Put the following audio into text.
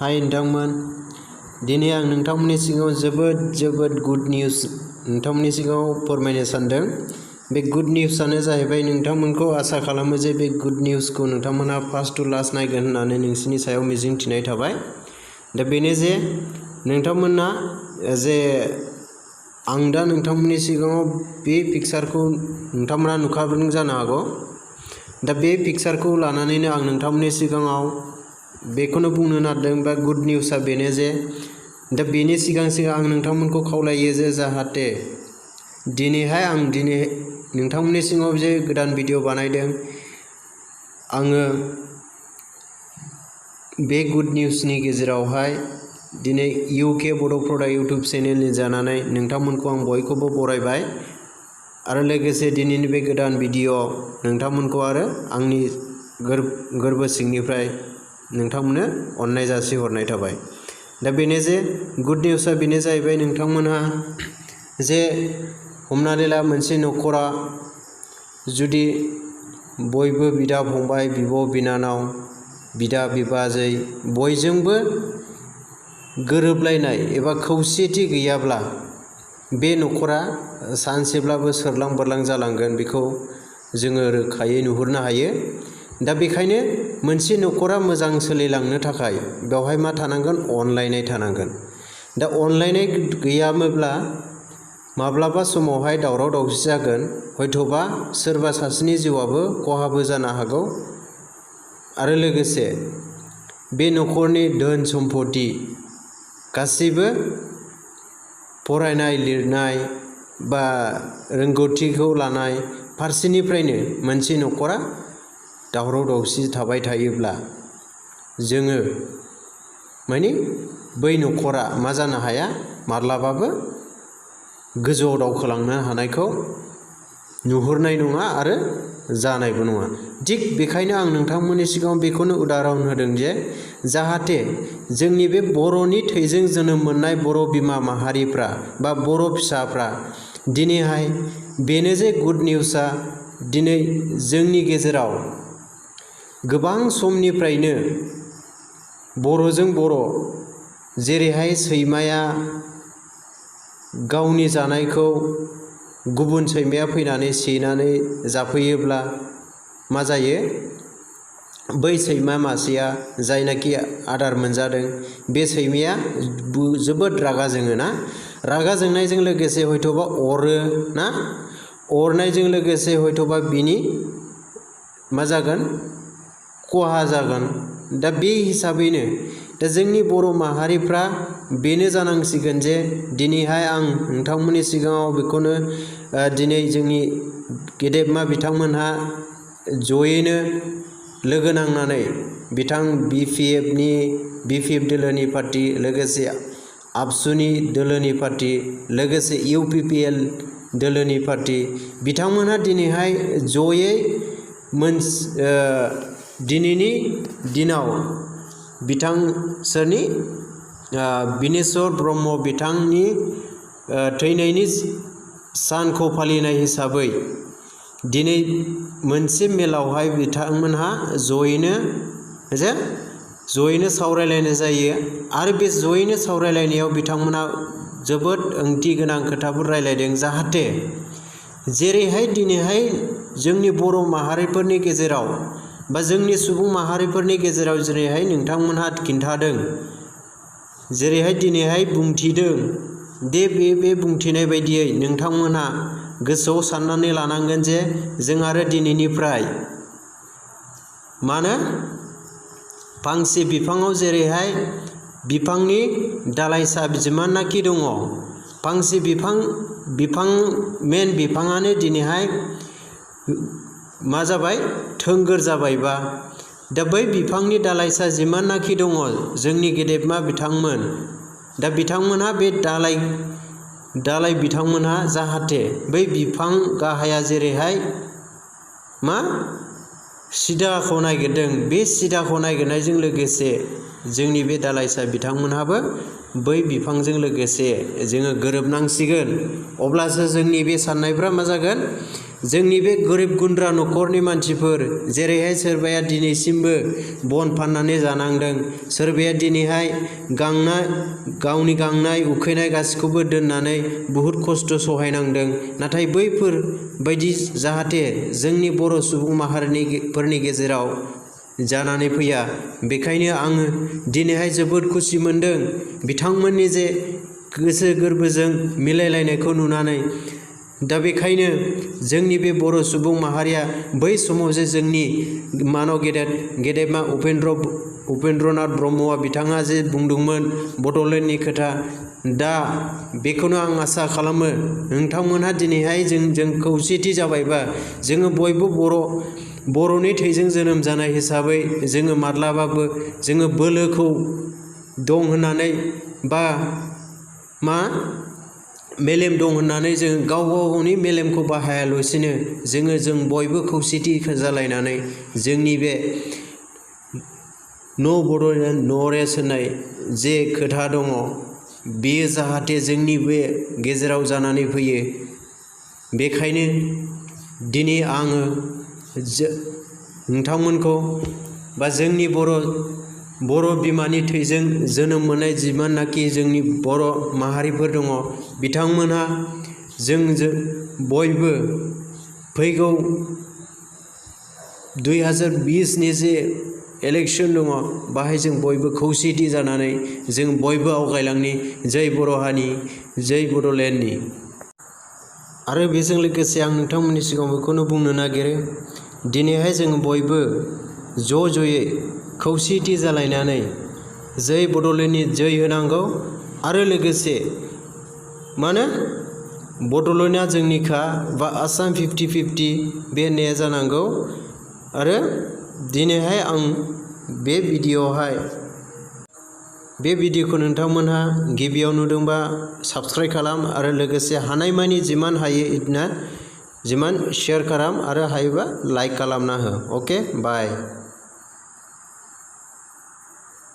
हाय नोंथांमोन, दिनै आं नोंथांमोननि सिगाङाव जोबोद गुड निउज नोंथांमोननि सिगाङाव फोरमायनो सानदों। बे गुड निउजआनो जाहैबाय नोंथांमोनखौ आसा खालामो जे बे गुड निउजखौ नोंथांमोनहा फार्स्ट टु लास्ट नायगोन होननानै नोंसिनि सायाव मिजिं थिनाय थाबाय। दा बेनो जे नोंथांमोना जे आं दा नोंथांमोननि सिगाङाव बे पिक्चारखौ नोंथांमोना नुखाबोदों जानो हागौ। दा बे पिक्चारखौ लानानैनो आं नोंथांमोननि सिगाङाव बेखौनो बुंनो नागिरदों बा गुड निउसआ बेनो जे दा बेनि सिगां आं नोंथांमोनखौ खावलायो जे जाहाथे दिनैहाय आं नोंथांमोननि सिगाङाव जे गोदान भिडिअ बानायदों, आङो बे गुड निउसनि गेजेरावहाय दिनै इउके बड'फ्रादा इउटुब चेनेलनि जानानै नोंथांमोनखौ आं बयखौबो बरायबाय आरो लोगोसे दिनैनि बे गोदान भिडिअ नोंथांमोनखौ आरो आंनि गोरबो सिंनिफ्राय नोंथांमोननो अननाय जासिहरनाय थाबाय। दा बेनो जे गुड निउसआ बेनो जाहैबाय नोंथांमोनहा जे हमनानै ला मोनसे न'खरा जुदि बयबो बिदा फंबाय बिब' बिनानाव बिदा बिबाजै बयजोंबो गोरोबलायनाय एबा खौसेथि गैयाब्ला बे न'खरा सानसेब्लाबो सोरलां बोरलां जालांगोन, बेखौ जोङो रोखायै नुहुरनो हायो। दा बेखायनो मोनसे न'खरा मोजां सोलिलांनो थाखाय बेवहाय मा थानांगोन? अनलायनाय थानांगोन। दा अनलायनाय गैयामोनब्ला माब्लाबा समावहाय दावराव दावसि जागोन, हयथ'बा सोरबा सासेनि जिउआबो खहाबो जानो हागौ आरो लोगोसे बे न'खरनि धोन सम्पति गासैबो फरायनाय लिरनाय बा रोंगौथिखौ लानाय फारसेनिफ्रायनो मोनसे न'खरा दावराव दावसि थाबाय थायोब्ला जोङो माने बै न'खरा मा जानो हाया? माब्लाबाबो गोजौआव दावखोलांनो हानायखौ नुहुरनाय नङा आरो जानायबो नङा। थिग बेखायनो आं नोंथांमोननि सिगाङाव बेखौनो उदाहरन होदों जे जाहाथे जोंनि बे बर'नि थैजों जोनोम मोननाय बर' बिमा माहारिफ्रा बा बर' फिसाफ्रा दिनैहाय बेनो जे गुड निउसआ दिनै जोंनि गेजेराव गोबां समनिफ्रायनो बर'जों बर' जेरैहाय सैमाया गावनि जानायखौ गुबुन सैमाया फैनानै सेनानै जाफैयोब्ला मा जायो? बै सैमा मासेया जायनाखि आदार मोनजादों बे सैमाया जोबोद रागा जोङोना, रागा जोंनायजों लोगोसे हयथ'बा अरो ना, अरनायजों लोगोसे हयथ'बा बिनि मा जागोन? खहा जागोन। दा बे हिसाबैनो दा जोंनि बर' माहारिफ्रा बेनो जानांसिगोन जे दिनैहाय आं नोंथांमोननि सिगाङाव बेखौनो दिनै जोंनि गेदेमा बिथांमोनहा जयैनो लोगो नांनानै बिथां बिपिएफ दोलोनि पार्टि, लोगोसे आबसुनि दोलोनि पार्टि, लोगोसे इउपिपिएल दोलोनि पार्टि बिथांमोनहा दिनैहाय जयै दिनैनि दिनाव सोरनि बिनेस्वर ब्रह्म बिथांनि थैनायनि सानखौ फालिनाय हिसाबै दिनै मोनसे मेलावहाय बिथांमोनहा जयैनो सावरायलायनाय जायो आरो बे जयैनो सावरायलायनायाव बिथांमोनहा जोबोद ओंथि गोनां खोथाफोर रायलायदों। जाहाथे जेरैहाय दिनैहाय जोंनि बर' माहारिफोरनि गेजेराव बा जोंनि सुबुं माहारिफोरनि गेजेराव जेरैहाय नोंथांमोनहा खिन्थादों, जेरैहाय दिनैहाय बुंथिदों दे बे बुंथिनाय बायदियै नोंथांमोनहा गोसोआव साननानै लानांगोन जे जों आरो दिनैनिफ्राय मानो फांसे बिफाङाव जेरैहाय बिफांनि दालाइसा जिमाननाखि दङ, फांसे मेन बिफाङानो दिनैहाय मा जाबाय? थोंगोर जाबायबा दा बै बिफांनि दालाइसा जिमाननाखि दङ जोंनि गेदेमा बिथांमोन, दा बिथांमोनहा बे दालाइ बिथांमोनहा जाहाथे बै बिफां गाहाया जेरैहाय मा सिदाखौ नागिरदों, बे सिदाखौ नागिरनायजों लोगोसे जोंनि बे दालाइसा बिथांमोनहाबो बै बिफांजों लोगोसे जोङो गोरोबनांसिगोन। अब्लासो जोंनि बे साननायफ्रा मा जागोन? जोंनि बे गोरिब गुन्द्रा न'खरनि मानसिफोर जेरैहाय सोरबाया दिनैसिमबो बन फाननानै जानांदों, सोरबाया दिनैहाय गावनि गांनाय उखैनाय गासिखौबो दोननानै बुहुद खस्थ' सहायनांदों। नाथाय बैफोर बायदि जाहाथे जोंनि बर' सुबुं माहारिफोरनि गेजेराव जानानै फैया, बेखायनो आङो दिनैहाय जोबोद खुसि मोनदों बिथांमोननि जे गोसो गोरबोजों मिलायलायनायखौ नुनानै। दा बेखायनो जोंनि बे बर' सुबुं माहारिया बै समाव जे जोंनि मानाव गेदेमा उपेन्द्रनाथ ब्रह्मआ बिथाङा जे बुंदोंमोन बड'लेण्डनि खोथा, दा बेखौनो आं आसा खालामो नोंथांमोनहा दिनैहाय जों खौसेथि जाबायबा जोङो बयबो बर'नि थैजों जोनोम जानाय हिसाबै जोङो माब्लाबाबो जोङो बोलोखौ दं होननानै बा मेलेम दं होननानै जों गावनि मेलेमखौ बाहायालासिनो जों बयबो खौसेथि जालायनानै जोंनि बे नो बड'लेण्ड नो रेस्ट होननाय जे खोथा दङ बेयो जाहाथे जोंनि बे गेजेराव जानानै फैयो। बेखायनो दिनै आङो नोंथांमोनखौ बा जोंनि बर' बिमानि थैजों जोनोम मोननाय जिमाननाखि जोंनि बर' माहारिफोर दङ बिथांमोनहा जों बयबो फैगौ 2020नि जे इलेक्सन दङ बाहाय जों बयबो खौसेथि जानानै जों बयबो आवगायलांनि। जै बर' हारि, जै बड'लेण्डनि। आरो बेजों लोगोसे आं नोंथांमोननि सिगाङाव बेखौनो बुंनो नागिरो दिनैहाय जों बयबो ज'यै खौसेथि जालायनानै जै बड'लेण्डनि जै होनांगौ आरो लोगोसे बड'लेण्डआ जोंनिखा बा आसाम 50-50 बे होननाया जानांगौ। आरो दिनैहाय आं बे भिडिअखौ नोंथांमोनहा गिबियाव नुदोंबा साबस्क्राइब खालाम आरो लोगोसे हानायमानि जिमान हायो जिमान शेयार खालाम आरो हायोबा लाइक खालामना हो। अके बाय।